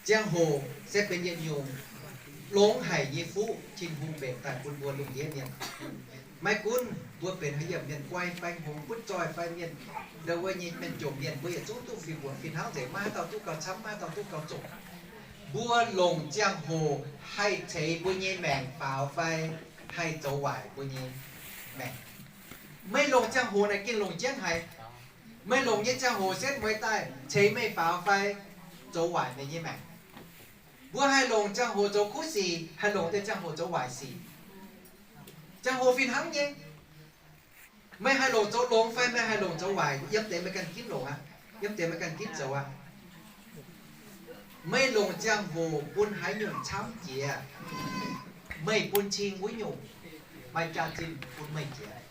Ziangh hoc se benx yietc nyungc longx haic nyei fuqv Tin-Hungh mbenc daaih bun mbuo lungh ndiev mienh. Maiv gunv mbuo benx haaix yiemc mienh, guai fai hngongx, butv zoih fai mienh, ndau wuov nyei mienh jomc mienh, mbuo yietc zungv duqv fih mbuoqc fih hnangv nzengc, maiv haaix dauh duqv gauh camv, maiv haaix dauh duqv gauh zoqc. Mbuo longc ziangh hoc haih ceix mbuo nyei maengc faaux fai haih zoux waaic mbuo nyei maengc. Meih longc ziangh hoc naaic gengh longc jienv haic. Meih longc nyei ziangh hoc setv mueiz daaih ceix meih faaux fai zoux waaic meih nyei maengc. Mbuo haih longc ziangh hoc zoux kuv sic, haih longc deix ziangh hoc zoux waaic sic. Ziangh hoc fih hnangv nyei. Meih haih longc zoux longx fai meih haih longc zoux waaic, yiem deix meih ganh ginv longc aqv. Yiem deix meih ganh ginv zoux aqv. Meih longc ziangh hoc bun haaix nyungc camv jiex, meih bun cing wuov nyungc maaih jaax-zinh bun meih jiex.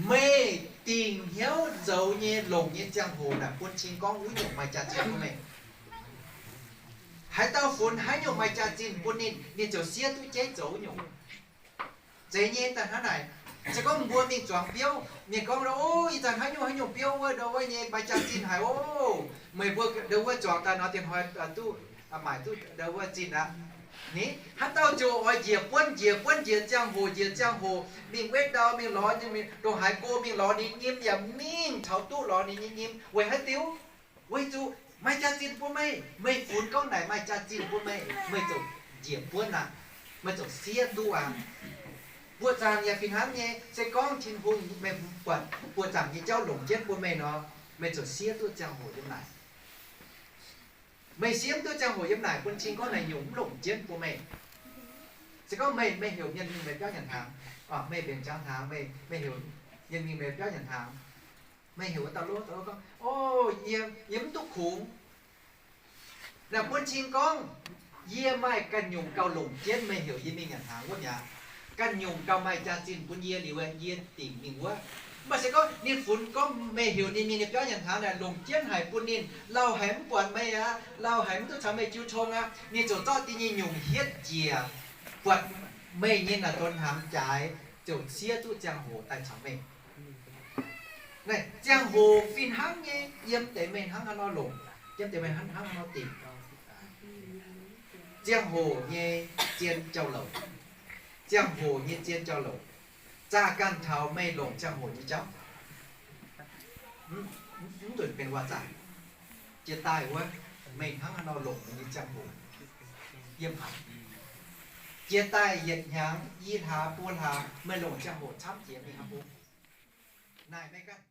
Meih dingc hnyouv zoux nyei longc nyei ziangh hoc naaic bun cing gorngv wuov nyungc maaih jaax-zinh bun meih. Haaix dauh funx haaix nyungc maaih jaax-zinh bun ninh, ninh ziouc siev duqv jeiv zoux wuov nyungc. Zeiz nyei daaih hnangv naaic. Se gorngv mbuo mingh zuangx biouv, mienh gorngv, O, ih zanc haaix nyungc haaix nyungc biouv wuov ndau wuov nyei maaih jaax-zinh haic oc. Meih mbuo ndau wuov zuangx daaih nor, diex hnoi duqv, maaic duqv ndau wuov zinh aqv. Ni, haaix dauh ziouc oix njiec buonv njiec buonv, njiec ziangh hoc njiec ziangh hoc, mingh wetv ndau, mingh lorz, mingh ndongc haaix go mingh lorz ninh nyei nyim, yaac mingh taux duqv lorz ninh nyei nyim. Weic haaix diuc? Weic zuqc maaih jaax-zinh bun meih. Meih funx gorngv naaic maaih jaax-zinh bun meih, meih ziouc njiec buonv aqv. Meih ziouc siev duqv aqv. Buoqc zaangc yaac fih hnangv nyei. Se gorngv Tin-Hungh meih buatc buoqc zaangc nyei jauv longc jienv bun meih nor, meih ziouc siev duqv ziangh hoc yiem naaic. Meih siev duqv ziangh hoc yiem naaic bun cing gorngv naaic nyungc mv longc jienv bun meih. Se gorngv meih, meih heuc mienh mingh meih biauv nyanc hnaangx, meih mbenc ziangx hnaangx, meih, meih heuc mienh mingh meih biauv nyanc hnaangx, meih heuc wuov dauh lov, dauh lov gorngv, O, yie, yie mv duqv kungx. Naaic bun cing gorngv yie maaih ganh nyungc gauh longc jienv meih heuc yie mingh nyanc hnaangx wuov mi'aqv. Ganh nyungc gauh maaih jaax-zinh bun yie liuz, yie dingc mingh wuov. Mv baac se gorngv ninh funx gorngv meih heuc ninh mingh ninh biauv nyanc hnaangx naaic longc jienv haic bun ninh lauh haic mv buatc meih aqv, lauh haic mv duqv caux meih jiu tong aqv, ninh ziouc zorqv da'nyeic nyungc hietv njiec buatc meih nyei naaic donx hnaangx jaaix, ziouc siev duqv ziangh hoc daaih caux meih. Naaiv ziangh hoc fih hnangv nyei, yiem deix meih hnangv haaix nor longc, yiem deix meih hnangv haaix nor dingc. Ziangh hoc nyei zien jauv-louc, ziangh hoc nyei zien jauv-louc zaah ganh taux meih longc ziangh hoc nyei jauv. Mv nzunc benx waac-zaah. Jiex daaih wuov, meih hnangv haaix nor longc meih nyei ziangh hoc yiem haaix? Jiex daaih yietc hnyangx, i hlaax, buo hlaax, meih longc ziangh hoc camv jiex mingh haaix bung? Naaic meih ganh.